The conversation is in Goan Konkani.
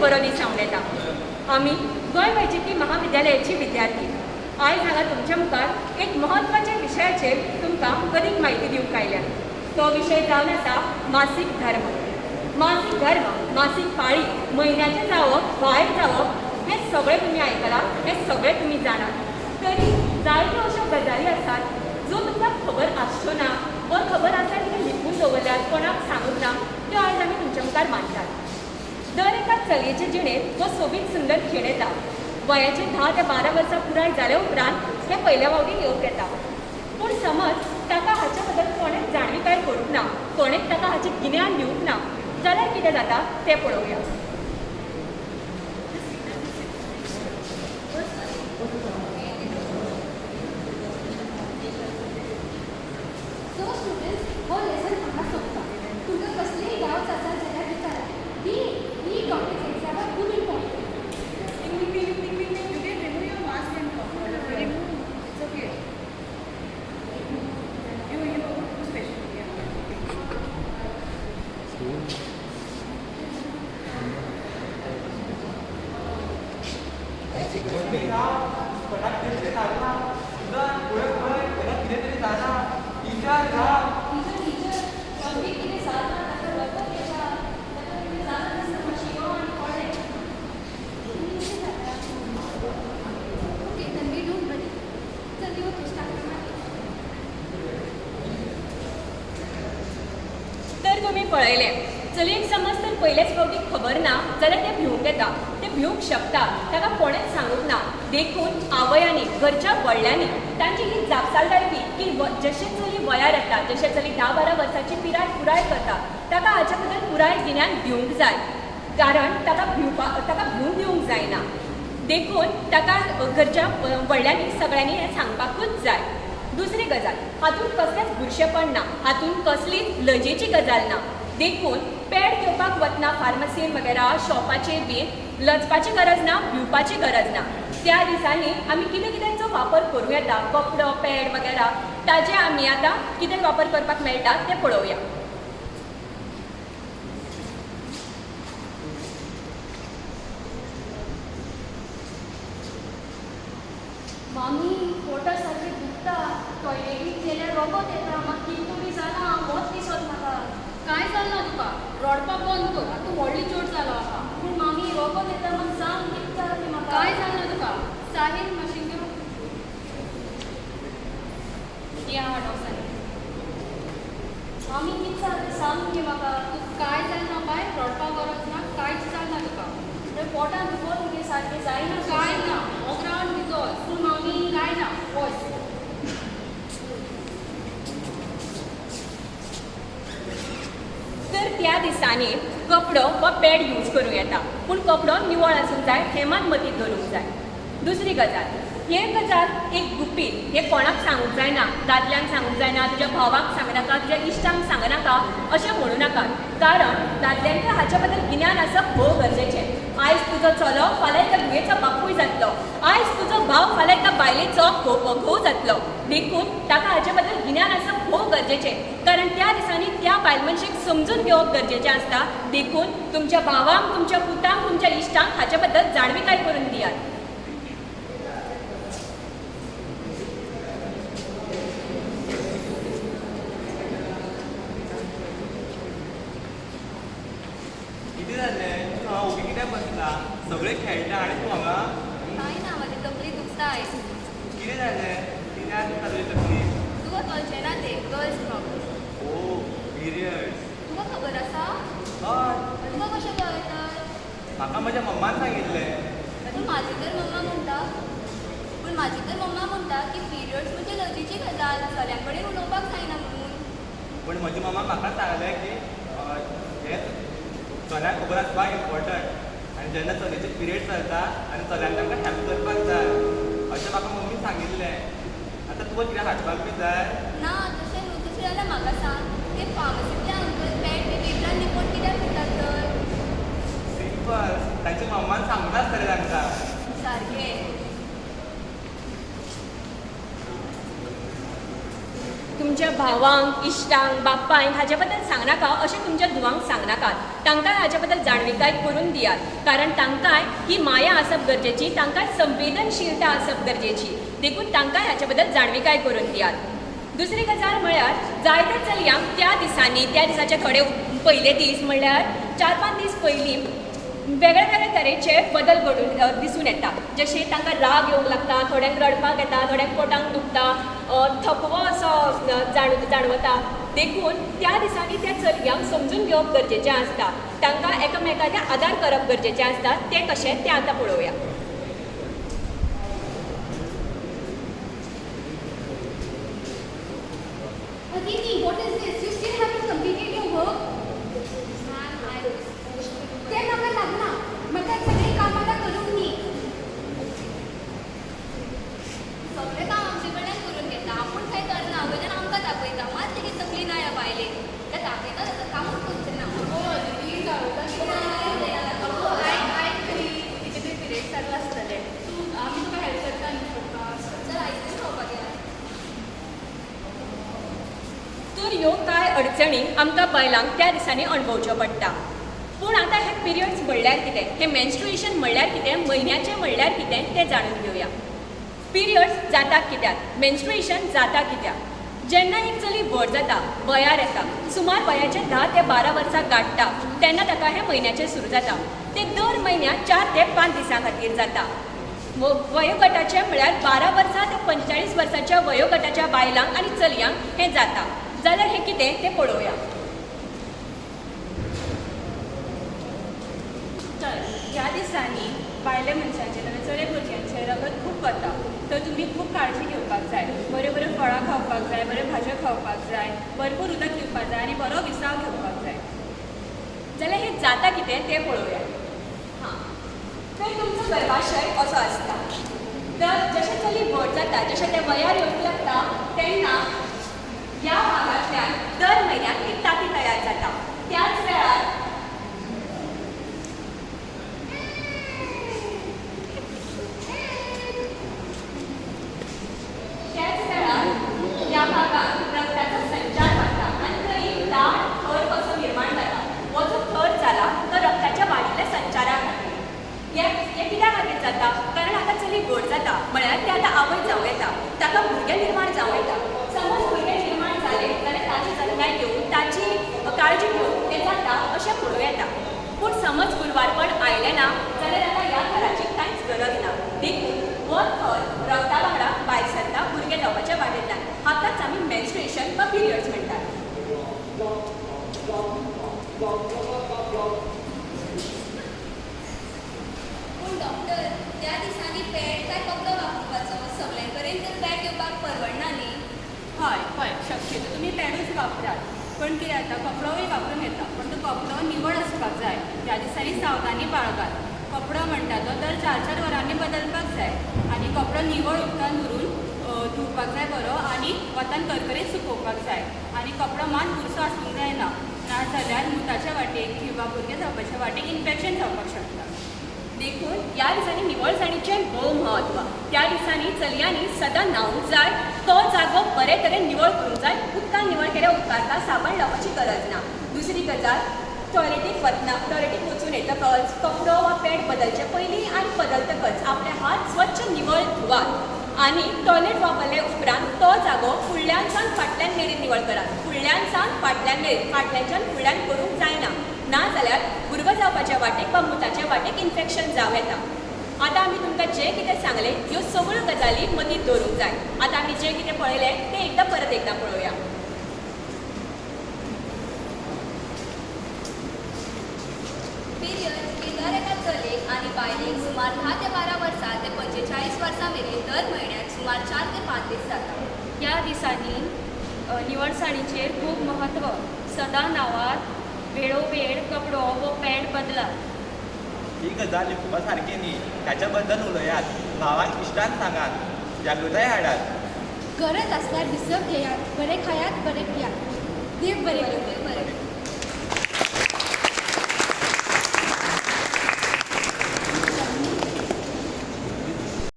बरो दीस आंवडेता. आमी गोंय वैजकी महाविद्यालयाची विद्यार्थी. आयज हांगा तुमच्या मुखार एक म्हत्वाच्या विशयाचेर तुमकां अदीक म्हायती दिवंक आयल्या. तो विशय जावन आसा मासीक धर्म. मासीक धर्म, मासीक पाळी, म्हयन्याचें जावप, भायर जावप हें सगळें तुमी आयकलां, हें सगळें तुमी जाणात. तरी जायत्यो अश्यो गजाली आसात जो तुमकां खबर आसच्यो ना वा खबर आसा त्यो लिपून दवरल्यात, कोणाक सांगूंक ना, त्यो आयज आमी तुमच्या मुखार मांडटात. दर एका चलयेचे जिणेंत हो सोबीत सुंदर खीण येता. वयाचे 10 ते 12 वर्सां पुराय जाल्या उपरांत हें पयल्या फावटीन येवंक येता. पूण समज ताका हाचे बद्दल कोणेंच जाणविकाय करूंक ना, कोणेंच ताका हाचें गिन्यान दिवंक ना जाल्यार कितें जाता तें पळोवया. सो स्टुडंट्स, हो लेसन हांगा सोंपता. तुमकां कसलेय डावट्स आसा जाल्यार विचारात. ही ही टॉपिक्स एग्जामाक खूब important. You can remove your mask and talk. Remove. It's okay. You, special. Yeah. कितें तरी जालां टिचर राव. टिचर, टिचर, तन्वीक कितें जालां. ताका रगत येता. ताका कितें जालां दिसता. शिगो आनी कोळ्ळें. कितें जाता? Okay Tanvi, don't worry. चल यो, तूं स्टार्ट मागीर. तर तुमी पळयलें, चलयेक समज तर पयलेच फावटी खबर ना जाल्यार तें भिवंक येता, तें भिवंक शकता. ताका कोणेंच सांगूंक ना. देखून आवयांनी, घरच्या व्हडल्यांनी तांची ही जापसालदारकी की जशें चली वयार येता, जशें चली 10 12 वर्सांची पिराय पुराय करता, ताका हाचे बद्दल पुराय गिन्यान दिवंक जाय. कारण ताका भिवंक दिवंक जायना. देखून ताका घरच्या व्हडल्यांनी सगळ्यांनी हें सांगपाकूच जाय. दुसरी गजाल, हातूंत कसलेंच बुरशेपण ना, हातूंत कसलीच लजेची गजाल ना. देखून पॅड घेवपाक वतना फार्मसीन वगैरा शॉपाचेर बीन लजपाची गरज ना, भिवपाची गरज ना. त्या दिसांनी आमी कितें कितेंचो वापर करूं येता, कपडो, पॅड वगैरा, ताजे आमी आतां कितें वापर करपाक मेळटा तें पळोवया. मामी, पोटा सारकें दुखता. टॉयलेटीक गेल्यार रोगोत येता. म्हाका कितें तरी जालां मोत दिसत म्हाका. कांय जालें ना तुका. रडपाक बंद कर. आतां तूं व्हडली चोट जालो आहा. पूण मामी, रोगोत येता. म्हाका सांग कितें जालां तें म्हाका. कांय जालें ना तुका. साहील, मशीन ती आहा डॉक्टरांनी. मामी, कितें जालां तें सांग मगे म्हाका. तूं कांय जालें ना बाय. रडपाक गरज ना. कांयच जालें ना तुका. पोटान दुखत मगे सारकें जायना. कांय ना. मोगरान भिजोस. पूण मामी. कांय ना, वच. तर त्या दिसांनी कपडो वा पॅड यूज करूं येता, पूण कपडो निवळ आसूंक जाय हें मात मतींत दवरूंक जाय. दुसरी गजाल, हें गजाल एक गुपीत, हें कोणाक सांगूंक जायना. दादल्यांक सांगूंक जायना, तुज्या भावाक सांगनाका, तुज्या इश्टांक सांगनाका अशें म्हणूं नाकात. कारण दादल्यांक हाच्या बद्दल गिन्यान आसप भोव गरजेचें. आयज तुजो चलो फाल्यां एका धुवेचो बापूय जातलो. आयज तुजो भाव फाल्यां एका बायलेचो घोव घोव जातलो. देखून ताका हाचे बद्दल गिन्यान आसप भोव गरजेचें. कारण त्या दिसांनी त्या बायल मनशेक समजून घेवप गरजेचें आसता. देखून तुमच्या भावांक, तुमच्या पुतांक, तुमच्या इश्टांक हाचे बद्दल जाणविकाय करून दियात. कितें जालें? तूं हांगा ओगी कित्याक बसला? सगळे खेळटा आनी तूं हांगा. कांय ना, म्हाजी तकली दुखता आयज. कितें जालें? कित्याक दुखता तुजी तकली? तुका कळचें ना तें. Girls problem. Oh, periods. तुका खबर आसा? हय. तुका कशें कळ्ळें तर? म्हाका म्हज्या मम्मान सांगिल्लें. पूण म्हाजी तर मम्मा म्हणटा की पिरियड्स म्हणजे लजेची गजाल, चल्यां कडेन उलोवपाक जायना म्हणून. पूण म्हजी मम्मा म्हाका सांगलें की हें चल्यांक खबर आसपाक इम्पॉर्टंट आनी जेन्ना चलयेचे पिरियड चलता आनी चल्यांक तांकां हेल्प करपाक जाय अशें म्हाका मम्मीन सांगिल्लें. आतां तुका कितें हाडपाक बी जाय? ना, तशें न्हू. तशें जाल्यार म्हाका सांग, ते फार्मसींतले अंकल पॅड बी पेपरान लिपोवन कित्याक दितात तर? सिंपल, तांच्या मम्मान सांगून आसतलें तांकां. सारकें. तुमकां तुमच्या भावांक, इश्टांक, बापायक हाचे बद्दल सांगनाका अशें तुमच्या धुवांक सांगनाकात. तांकां हाचे बद्दल जाणविकाय करून दियात, कारण तांकांय ही माया आसप गरजेची, तांकांय संवेदनशीलता आसप गरजेची. देखून तांकांय हाचे बद्दल जाणविकाय करून दियात. दुसरी गजाल म्हळ्यार जायत्या चलयांक त्या दिसांनी, त्या दिसाचे थोडे पयले दीस म्हणल्यार 4-5 दीस पयलीं वेगळे वेगळे तरेचे बदल घडून दिसून येता. जशें तांकां राग येवंक लागता, थोड्यांक रडपाक येता, थोड्यांक पोटांक दुखता, थकवो असो जाणवता. देखून त्या दिसांनी त्या चलयांक समजून घेवप गरजेचें आसता, तांकां एकामेकाचे आदार करप गरजेचें आसता. तें कशें तें आतां पळोवया. Aditi, what is this? You still haven't completed your work? Ma'am, I was supposed to do. तें म्हाका लागना. म्हाका सगळीं कामां आतां करूंक दी. सगळें काम आमचे कडल्यान करून घेता, आपूण कांय करना, वयल्यान आमकां तापयता. मात लेगीत तकली ना ह्या बायलेक. त्या तापयता जाल्यार कामूच करचें ना. अगो आयक आयक तरी, तिचे ते पिरियड चालू आसतले, तूं आमी तुका हेल्प करता न्ही करपाक. चल आयस्क्रीम खावपाक या. तर ह्यो कांय अडचणी आमकां बायलांक त्या दिसांनी अणभवच्यो पडटा. पूण आतां हे पिरियड्स म्हणल्यार कितें, हें मेन्स्ट्रुएशन म्हणल्यार कितें, म्हयन्याचें म्हणल्यार कितें तें जाणून घेवया. पिरियड्स जाता कित्याक, मेन्स्ट्रुएशन जाता कित्याक? जेन्ना एक चली व्हड जाता, वयार येता, सुमार वयाचे 10 ते 12 वर्सां गांठटा तेन्ना ताका हें म्हयन्याचें सुरू जाता. तें दर म्हयन्याक 4 ते 5 दिसां खातीर जाता. वयोगटाचे म्हळ्यार 12 वर्सां ते 45 वर्सांच्या वयोगटाच्या बायलांक आनी चलयांक हें जाता. जाल्यार हें कितें तें पळोवया. तर ह्या दिसांनी बायले मनशाचें नाल्यार चले भुरग्यांचें रगत खूब वता, तर तुमी खूब काळजी घेवपाक जाय. बऱ्यो बऱ्यो फळां खावपाक जाय, बऱ्यो भाजयो खावपाक जाय, भरपूर उदक पिवपाक जाय आनी बरो विसाव घेवपाक जाय. जाल्यार हें जाता कितें तें पळोवया. हां, तर तुमचो गर्भाशय असो आसता. तर जशें चली व्हड जाता, जशें तें वयार येवंक लागता तेन्ना ह्या भागांतल्यान दर म्हयन्याक एक तांती तयार जाता. त्याच वेळार ह्या भागांत रक्ताचो संचार वाडटा आनी थंय एक दाट थर कसो निर्माण जाता. हो जो थर जाला तो रक्ताच्या वाडिल्ल्या संचारा खातीर. हें कित्या खातीर जाता? कारण आतां चली व्हड जाता म्हळ्यार तें आतां आवय जावं येता, ताका भुरगें निर्माण जावं येता. समज भुरगें निर्माण जालें जाल्यार ताची जतनाय घेवन, ताची काळजी घेवन तें जाता अशें म्हणूं येता. पूण समज गुरवारपण आयलें ना जाल्यार आतां ह्या थराची कांयच गरज ना. देखून हो थर रक्ता वांगडा भायर सरता भुरगें जावपाच्या वाटेंतल्यान. हाकाच आमी मेन्स्ट्रुएशन वा पिरियड्स म्हणटात. पूण डॉक्टर, त्या दिसांनी पॅड काय कपडो वापरपाचो? सगळे कडेन तर पॅड घेवपाक परवडना न्ही. हय हय, शक्यतो तुमी पॅडूच वापरात, पण कितें जाता कपडोय वापरून येता, पण तो कपडो निवळ आसपाक जाय. ह्या दिसांनी सावधानी बाळगात. कपडो म्हणटा तो दर 4-4 वरांनी बदलपाक जाय आनी कपडो निवळ उदकान धुवन धुवपाक जाय बरो आनी वतान करकरीत सुकोवपाक जाय. आनी कपडो मात बुरसो आसूंक जायना, नाजाल्यार मुताच्या वाटेक किंवा भुरगें जावपाच्या वाटेक इन्फेक्शन जावपाक शकता. देखून ह्या दिसांनी निवळसाणीचें भोव म्हत्व. त्या दिसांनी चलयांनी सदां न्हावंक जाय, तो जागो बरे तरेन निवळ करूंक जाय. उदकान निवळ केल्यार उपकारता, साबण लावपाची गरज ना. दुसरी गजाल, टॉयलेटीक वतना, टॉयलेटीक वचून येतकच कपडो वा पॅड बदलचे पयलीं आनी बदलतकच आपले हात स्वच्छ निवळ धुवात आनी टॉयलेट वापरले उपरांत तो जागो फुडल्यान सावन फाटल्यान मेरेन निवळ करात. फुडल्यान सावन फाटल्यान मेरेन, फाटल्यानच्यान फुडल्यान करूंक जायना, नाजाल्यार भुरगो जावपाच्या वाटेक वा मुताच्या वाटेक इन्फेक्शन जावं येता. आतां आमी तुमकां जें कितें सांगलें ह्यो सगळ्यो गजाली मतींत दवरूंक जाय. आतां आमी जें कितें पळयलें तें एकदां परत एकदां पळोवया. पिरियड हे दर एका चलयेक आनी बायलेक सुमार 10 ते 12 वर्सां ते 45 वर्सां मेरेन दर म्हयन्याक सुमार 4 ते 5 दीस जाता. ह्या दिसांनी निवळसाणीचेर खूब म्हत्व. सदां न्हावात, वेळोवेळ कपडो वो पॅड बदलात. ही गजाल लिपोवपा सारकी न्ही. ताच्या बद्दल उलयात, भावांक इश्टांक सांगात, जागृताय हाडात. गरज आसल्यार विसव घेयात, बरें खायात, बरें पियात. देव बरें करूं. देव बरें.